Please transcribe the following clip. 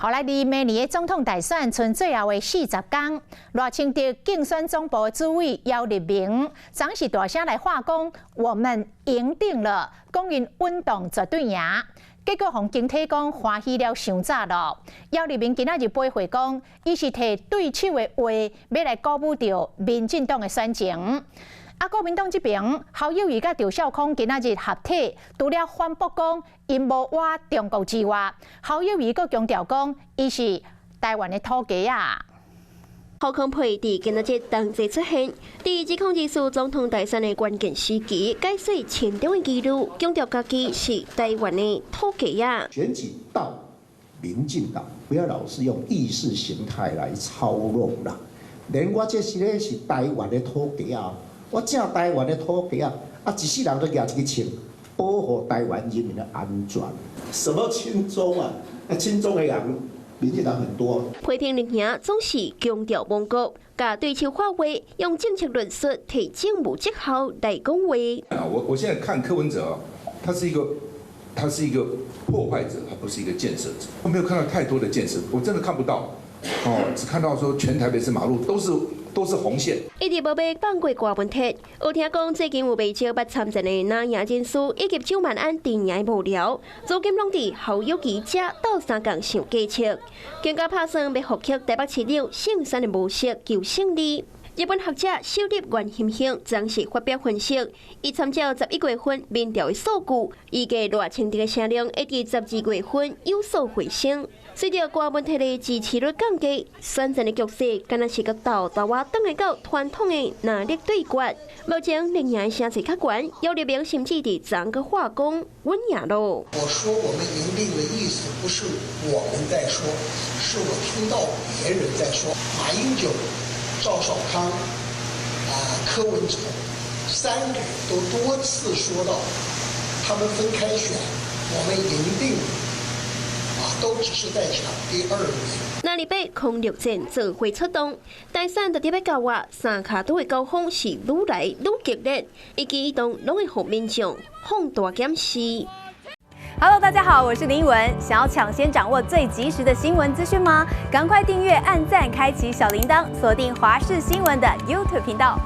好來，離明年的總統大選賰最後的40工，賴清德競選總部主委姚立明，昨是大聲來喊講，我們贏定了，講𪜶穩當絕對贏。結果予警體講歡喜了傷早咯。姚立明今仔日回會講，伊是提對手的話，欲來鼓舞著民進黨的選情。啊，國民黨這邊，侯友宜佮趙少康今仔日合體，除了反駁講𪜶無倚中國之外，侯友宜閣強調講，伊是台灣的土雞仔。侯康沛佇今仔日同齊出現，佇2024總統大選的關鍵時期，解說親中的疑慮，強調家己是台灣的土雞仔。選舉到民進黨，不要老是用意識形態來操弄啦。連我這是咧是台灣的土雞仔。我正台灣的土雞仔，啊，一世人都舉一支槍，保護台灣人民的安全。什麼親中啊？啊，親中的人，民進黨很多。批評綠營總是強調亡國，共對手喊話，用政策論述提政務績效來講話。啊，我現在看柯文哲，他是一個破壞者，他不是一個建設者。我沒有看到太多的建設，我真的看不到。哦，只看到說全台北市馬路都是紅線。一直無欲放過柯文哲，有聽講最近有袂少捌參戰的藍營人士以及蔣萬安陣營幕僚，如今攏佇侯友宜遮鬥相共想計策，更加拍算欲復刻台北市長勝選的模式求勝利。日本學者首立原欣興昨時發表分析，伊參照11月份民調的數據，預計賴清德的聲量會佇12月份有所回升。隨著柯文哲的支持率降低，選戰的局勢敢若是閣鬥豆仔轉來到傳統的藍綠對決。目前綠營的聲勢較懸，姚立明甚至佇昨閣喊講穩贏囉。我說我們贏定的意思不是我們在說，是我聽到別人在說。馬英九、趙少康、啊柯文哲三個人都多次說到，他們分開選，我們贏定了。都只是在搶第二名。那裡被空陸戰做伙出動，大選特別到話，三跤肚的交鋒是愈來愈激烈，一舉一動攏會予民眾放大檢視。 Hello，大家好，我是林依文。想要搶先掌握最及時的新聞資訊嗎？趕快訂閱、按讚、開啟小鈴鐺，鎖定華視新聞的 YouTube 頻道。